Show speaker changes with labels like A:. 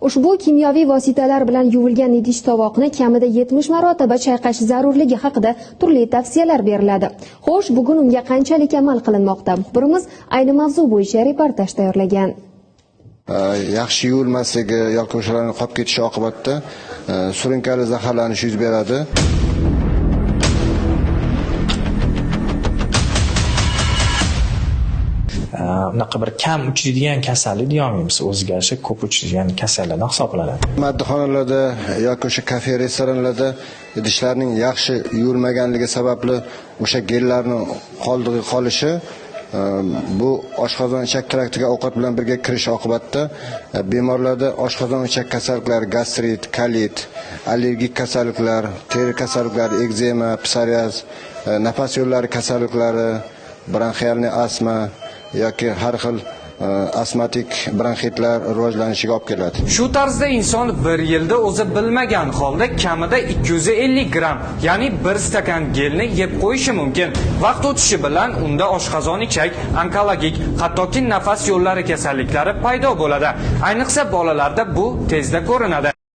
A: Ushbu kimyoviy vositalar bilan yuvilgan idish tovoqni kamida 70 marotaba chayqash zarurligi haqida turli tavsiyalar beriladi. Xo'sh, bugun unga qanchalik amal qilinmoqda? Muxbirimiz ayni mavzu bo'yicha reportaj tayyorlagan.
B: Yaxshi yuvilmasligi yoki o'shalarni qolib ketishi oqibatida surunkali zaharlanish yuz beradi.
C: Unaqa bir kam uchraydigan kasallik deyolmaymiz, o'ziga yarasha ko'p uchraydigan kasallardan hisoblanadi.
B: Madhixonalarda yoki o'sha kafe, restoranlarda idishlarning yaxshi yuvilmaganligi sababli o'sha gellarni qoldig'i qolishi, bu oshqozon ichak traktiga ovqat bilan birga kirishi oqibatida bemorlarda oshqozon ichak kasalliklari, gastrit, kolit, allergik kasalliklar, teri kasalliklari, ekzema, psoriaz, nafas yo'llari kasalliklari, bronxialniy astma yoki har xil astmatik bronxitlar rivojlanishiga olib keladi.
D: Shu tarzda inson bir yilda o'zi bilmagan holda kamida 250 gramm, ya'ni bir stakan gelni yeb qo'yishi mumkin. Vaqt o'tishi bilan unda oshqozon ichak, onkologik, hattoki nafas yo'llari kasalliklari paydo bo'ladi. Ayniqsa bolalarda bu tezda ko'rinadi.